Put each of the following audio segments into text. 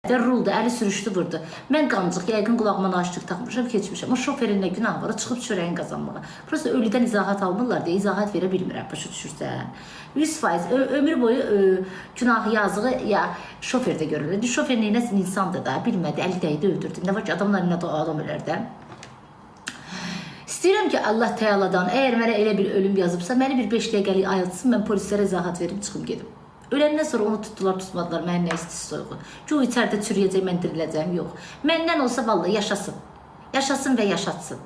Də ruldur, əli sürüşdü vurdu. Mən qancıq, yəqin qulağıma naşıq taxmışam, keçmişəm. O şoferin nə günahı var? O çıxıb çörəyin qazanmağa. Prosta ölüdən izahat almırlar deyə izahat verə bilmirəm, başa düşürsən? 100% ömür boyu günahı, yazığı ya şoferdə görürlər. İndi şofer neynəsin, insandır da, bilmədi, əli dəydi, öldürdü. Nə var ki, adamlar nə adam ölər də. İstəyirəm ki, Allah Teala'dan əgər mənə elə bir ölüm yazıbsa, məni bir 5 dəqiqəlik ayıltsın, mən polislərə izahat verim, çıxım gedim. Öləndən sonra onu tutdular, tutmadılar, mənə nə istisi soyuğu. Ki, o içəridə çürüyəcək, mən diriləcəyim, yox. Məndən olsa vallahi yaşasın. Yaşasın və yaşatsın.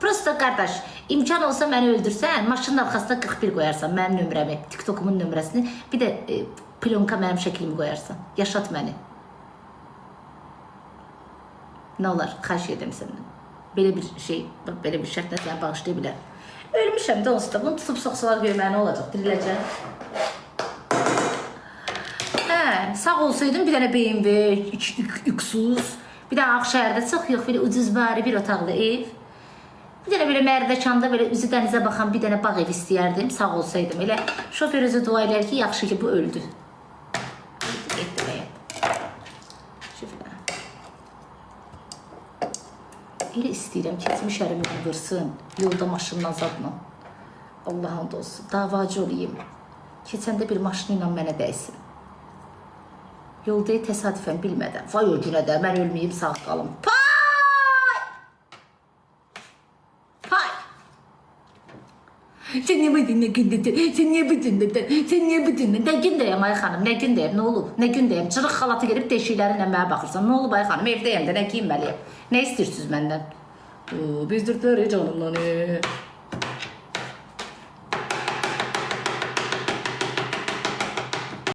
Prosta qardaş, imkan olsa məni öldürsən, maşının arxasına 41 qoyarsan mənim nömrəmi, TikTokumun nömrəsini, bir də plyonka mənim şəklimi qoyarsan. Yaşat məni. Nə olar, xahiş edirəm səndən. Belə bir şey, bax, belə bir şərtlə səni bağışlaya bilərəm. Ölmüşəm də onsuz da. Bunu tutub soxsalar gör mənə nə olacaq, diriləcəm. Hə, sağ olsaydım bir dənə BMW, X-Us, bir də Ağşəhərdə çox yox, belə ucuz bari bir otaqlı ev. Bir dənə belə Mərdəkanda belə üzü dənizə baxan bir dənə bağ ev istəyərdim, sağ olsaydım. Elə şofer özü dua eləyər ki, yaxşı ki bu öldü. Öldü, getdi həyat. Şofer. Elə istəyirəm keçmiş ərim vursun, yolda maşından zadla. Allahın da olsun, davacı olayım. Keçəndə bir maşını ilə mənə dəysin. Yolda təsadüfən bilmədən. Vay o günə də mən ölməyim, sağ qalım. Pay! Pay! Sən niyə bu dinlə gündədə? Sən niyə bu dinlədə? Sən niyə bu dinlə? Nə gündəyəm ay xanım? Nə gündəyəm? Nə olub? Nə gündəyəm? Cırıq xalatı gəlib deşiklərinlə mənə baxırsan. Nə olub ay xanım? Evdəyəm də nə geyinməliyəm? Nə istəyirsiniz məndən? Bezdirdilər canımdan.